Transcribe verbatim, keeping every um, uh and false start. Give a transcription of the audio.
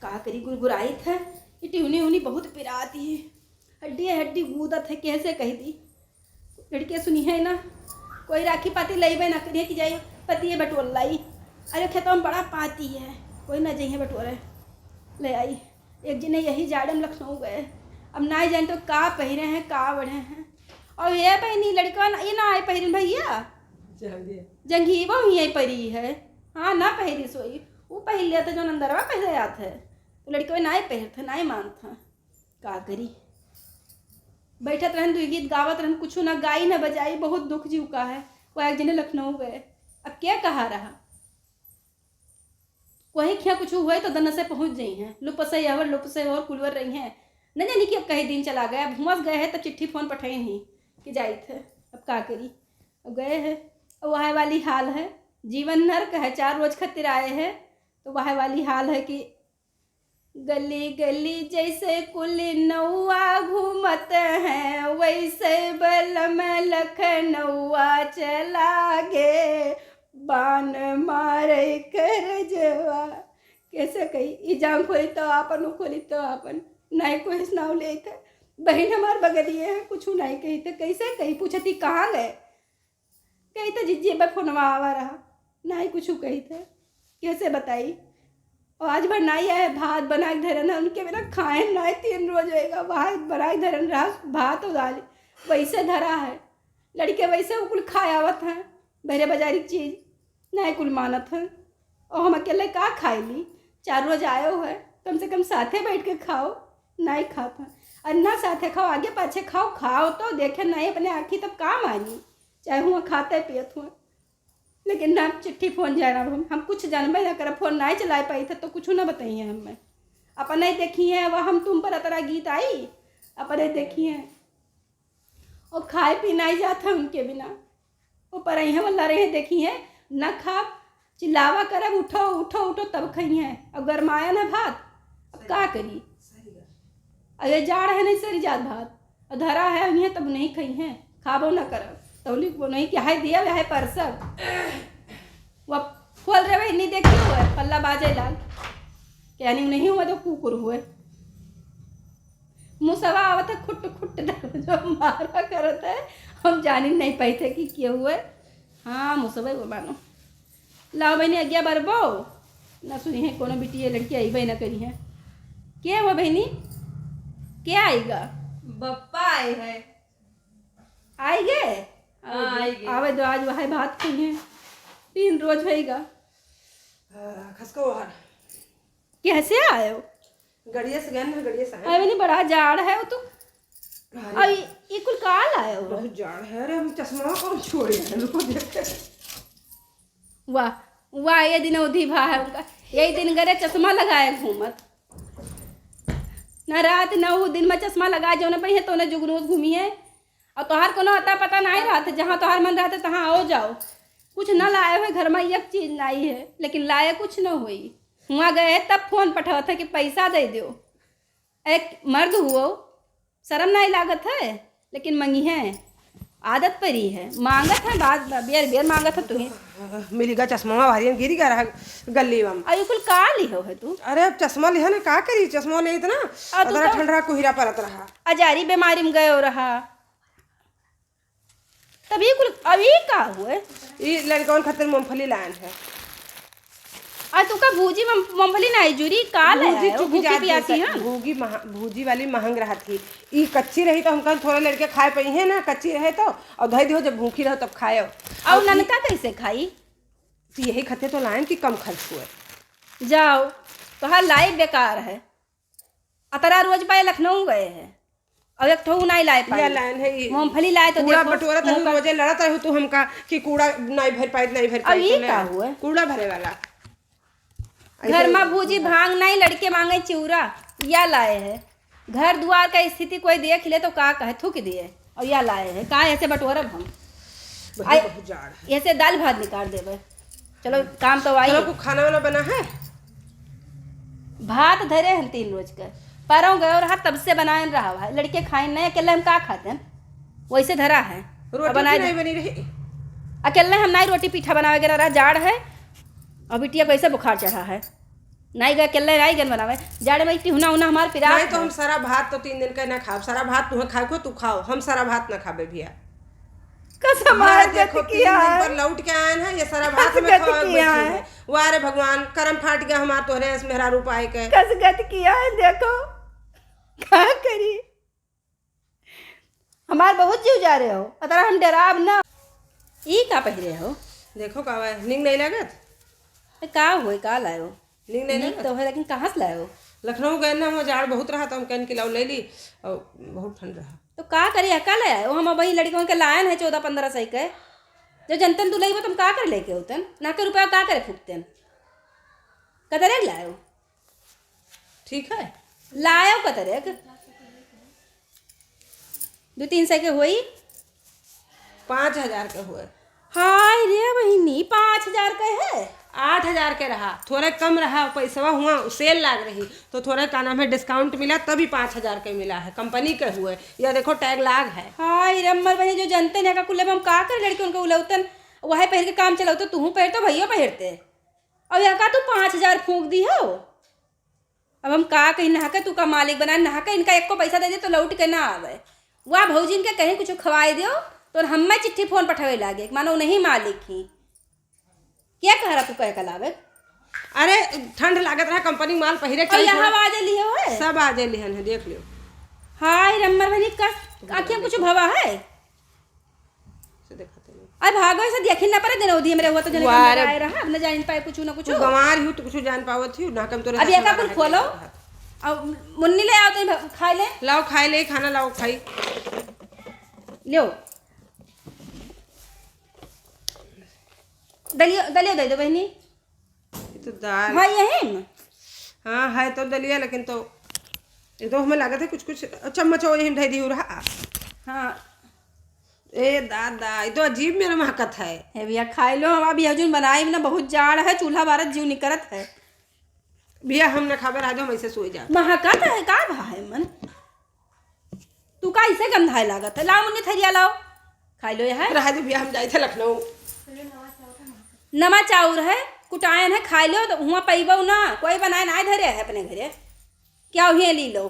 का करी, गुरगुराइत है, ये टिहुनी उनी बहुत पिरात ही, हड्डी हड्डी गूदत है, कैसे कह दी। लड़के सुनी है ना, कोई राखी पाती लइबे ना करिए कि जाई पतिये बटोर लाई। अरे खेतवा में बड़ा पाती है, कोई ना जइहे बटोरे, ले आई। एक जने यही जाड़े में लखनऊ गए, अब ना जान तो का पहिरे हैं, का ओढ़े हैं। और ये बहनी लड़का ना, ये ना आए पहिरन भैया, जंघीबा ही यही परी है। हाँ, ना पहिरी सोई, वो पहिर लिया था जो अंदरवा पहिरे आत है, तो लड़के ना आए पहिर था, ना आए मान था। का करी, बैठत रहन, दुई गीत गावत रहन, कुछ ना गाई ना बजाई, बहुत दुख जीव का है। वो एक जने लखनऊ गए, अब क्या कहा रहा, वही खिया कुछ हुए तो दन से पहुँच जाई हैं, लुप से यहवर, लुप से और कुलवर रही हैं। न जानी कि अब कई दिन चला गए, अब हुआस गए हैं तो चिट्ठी फोन पठाई नहीं कि जाइत है, अब का करी, अब गए हैं। अब वह वाली हाल है, जीवन नर्क है, चार रोज खातिर आए हैं तो वह वाली हाल है कि गली गली जैसे कुल नौआ घूमत हैं, वैसे बलम लखनऊआ चला गे, बान मारे करजवा। कैसे कही, ई जांग खोली तो आपन, उ खोली तो आपन, नाई कोई नाव लेत है। बहिन हमार बगलिए है, कुछ नाई कही तो कैसे कही, पूछती कहाँ गए? कही तो जिज्जी बे फोनवा आवा रहा, नाई कुछ कही थे, कैसे बताई? और आज भर नाई आए, भात बना के धरन है, उनके बिना खाए नाई, तीन रोज होएगा, भात बना के धरन रहा, भात और दाल वैसे धरा है, लड़के वैसे उ कुल खाए आवत हैं, बहरे बाजारी के चीज, नाई कुल मानत हैं। और हम अकेले का खाई ली? चार रोज आयो है, कम से कम साथे बैठ के खाओ, नाई खात हैं। और ना साथे खाओ, आगे पाछे खाओ, खाओ तो देखे नाई अपने आँखी तब का मानी, चाहे हुआ खाते पियत हुआ। लेकिन ना चिट्ठी फोन जाना, हम, हम कुछ जानबे ना करब, फोन नाई चलाए पाई थे तो कुछ ना बताइए हमें। अपने देखी हैं, वह हम तुम पर अतरा गीत आई, अपने देखी हैं। और खाए पी नाई जात है उनके बिना। वो पर यहाँ वाला रहे देखी हैं, ना खाब, चिल्लावा करब, "उठो, उठो, उठो", तब खई हैं। और गरमाया ना भात, अब का करी? और ये जाड़ है नहीं सरी जात भात, और धरा है उन्हें तब नहीं खई हैं, खाबो ना करब। तौली को नहीं कि हाय दिया, हाय परसब। वो खोल रहे भाई, नहीं देखी हुए, पल्ला बाजे लाल। यानी नहीं हुआ तो कुकुर हुए। मुसवा आवत है, खुट खुट दरवाजा मारा करत है। हम जानी नहीं पाई थे कि के हुए। हाँ, मुसवा वो मानो। लाओ बहनी, आज्ञा बरबो। ना सुनी है, कोनो बिटिया लड़की अइबे ना करी है। के हुआ बहनी? के आइगा? बप्पा आए है। आइगे? हाँ, आइगे। आवे दो, आज वह भात खइहे। तीन रोज होइगा। हाँ, खसको हर। कैसे आयो? गड़िया से गए ना, गड़िया से आए। अरे, नहीं, बड़ा जाड़ है वो तो। अरे। अरे, ये कुल का लायो? बहुत जाड़ है। अरे, हम चश्मा कौन छोड़े हैं? रुको, देखते हैं। वाह, वाह, ये दिन अवधि भा है उनका। यही दिन गरे चश्मा लगाए घूमत। ना रात, ना वो दिन में चश्मा लगाए, जो ना पही है, तो ना जुगनू घूमी है। और तोहार कोनो अता पता नाहीं रहत, जहाँ तोहार मन रहत, तहाँ आओ जाओ। कुछ ना लाए हुए घर में, एक चीज नाहीं है, लेकिन लाए कुछ न होई। हुआं गए तब फोन पठावत है कि पैसा दे दो। एक मर्द हुओ, शर्म नाहीं लागत है, लेकिन मंगी है, आदत परी है, मांगत है, बात बेर बेर मांगत है तुही। मिलिगा चश्मा, भारी गिरी गा रहा गली में। अरे कुल का लिहो है तू? अरे अब चश्मा लिहा ना, का करी, चश्मा ले इतना, और तू अतरा तो ठंडा कुहिरा परत रहा। अजारी बीमारी में गयो रहा। तब ई कुल, अब ई का हुए? ई लड़कवन खातिर मूंगफली लायन है। आ तू का भूजी मूंग-, मूंगफली नाहीं जुरी, का ले भूजी आए हो? चुकी भूखी जात पियासी जैसा, हैं? भूजी महा-, भूजी वाली महंग रहत ही। ई कच्ची रही तो हमका थोड़ा लड़के खाए पइहे ना, कच्ची रहे तो, और धई दियो जब भूखी रहो तब खायो। और और ई ननका कैसे खाई? तो यही खातिर तो लायन कि कम खर्च हुए। जाओ, तोहार लाइफ बेकार है। अतरा रोज पाए लखनऊ गए हैं, और एक ठो नाहीं लाए पाए। या लाइन है, ई मूंगफली लाए तो कूड़ा देखो, बटोरत रहू, मुंह का रोजे लड़त रहू तू हमका कि कूड़ा नाहीं भर पाइत, नाहीं भर अब पाइत, ई तो ले का आ। हुआ? कूड़ा भरे वाला। घर ऐसे में भूजी भांग नाहीं, लड़के मांगे चिउरा, या लाए है। घर दुआर का स्थिति कोई देख ले तो का कहे, थूक दिए, और या लाए है। का ऐसे बटोरब हम? बहुत, आई, बहुत जाड़ है। ऐसे दाल भात निकाल देबे। चलो, काम तो आई। चलो, कुछ खाना वाना बना है? भात धरे हैं तीन रोज के, परौं गयो रहा, तब से बनाए रहा है। लड़के खाए नहीं, अकेले हम का खाते हैं, वैसे धरा है। रोटी अब बनाए भी नहीं दे। बनी रही। अकेले हम नाहीं रोटी पीठा बनावे के रहा, जाड़ है, और बिटिया कैसे बुखार चढ़ा है। नाई गए, अकेले नाई गन बनावे। जाड़े में इतनी हुना हुना हमार पिरात नहीं तो है। हम सरा भात तो तीन दिन का ना खाब। सरा भात तुम्हें खाए को तू खाओ, हम सरा भात ना खाबे भैया। कस हमार भैया, देखो, गति तीन किया दिन है। पर लौट के आए हैं, ये सरा कस भात में गति खाओ, किया बैठी है। है। वाह रे भगवान, करम फाट गया हमार तोहरे अस मेहरारू पाए के। कस गति किया है, देखो, का करी? हमार बहुत जीव जा रहे हो, अतरा हम डराब ना। ई का पहिरे हो? देखो का बा, नीक नहीं लागत? ए, का होई, का लायो? नीक नहीं नीक लागत? तो है, लेकिन कहाँ से लायो? लखनऊ गए ना, वहाँ जाड़ बहुत रहा, तो हम कहन कि लाओ ले ली, और बहुत ठंड रहा। तो का करी, का ले आयो? हम अबही लड़िकवन के लायन है चौदह पन्द्रह सौ के, जो जनतन तू लेबो, तुम का करे लेके होतन? ना के रुपया का करे फूकतन? कतरे लायो? ठीक है। लायो कतरे के? दो तीन सौ के होई? पाँच हजार के हुए। हाय रे बहिनी, पाँच हजार के है? आठ हजार के रहा, थोड़े कम रहा, पैसवा हुआ sale लाग रही, तो थोड़े का नाम है discount मिला, तभी पाँच हजार के मिला है, company के हुए। या देखो tag लाग है। हाय रे अम्मर बहिनी, जो जनते नहीं का कुल्ले में हम का करे लड़के उनके उलौतन, वही पहिर के काम चलाओ, तो तू पहिर तो भैया पहिरते। और यहाँ का तू पाँच हजार फूंक दी हो? अब हम का कही, नहा के तू का मालिक बना, नहा के इनका एको पैसा दे दे तो लौट के ना आवे। वाह भौजी, इनके कहीं कुछ खवाए दियो तो हम्मे चिट्ठी फोन पठावे लागे, मानो नहीं मालिक ही। क्या कह रहा तू कह के लावे? अरे ठंड लागत रहा, company माल पहिरे के और चाहिए यहाँ थोड़ा। आवाज लियो है। सब आजे लिहन है, देख लियो। हाय रम्मर बनी का आँखें कुछ भवा है। से देखाते नहीं। अरे भागो, ऐसे देखिन ना पड़े, दिन उदी हमरे हुआ तो जने वाह रे। आए रहा, अब न जान पाए कुछ ना कुछ। तू गंवार ही हो, तू कुछ जान पावत ही, ना कम तोरे अब हाथ एका में कुल रहा खोलो। जाता है। अब मुन्नी ले आओ तो भ-, खाए ले। लाओ खाए ले, खाना लाओ खाई। लियो। दलियो, दलियो दे दो बहनी। ये तो दाल। हाँ, यही में। हाँ, है तो दलिया, लेकिन तो ये तो हमें लागत है कुछ, कुछ चम्मच और यही धई दी रहा। हाँ। ए दादा, ये तो अजीब मेरा महकत है। हे भैया, खाए लो, हम अभी हजून बनाए ना, बहुत जाड़ है, चूल्हा बारत जीव निकरत है। भैया, हम ना खाबे, रह दो, हम ऐसे सोए जाब। महकत है, का भा है मन? तू का ऐसे गंधाए लागत है? लाओ मुन्नी थरिया लाओ, खाए लो यह। रह दो भैया, हम जाए थे लखनऊ। नमा चाउर है, कुटायन है, खाए लो, तो हुआं पइबो ना, कोई बनाए ना धरे है अपने घरे। क्या हुए ली लो?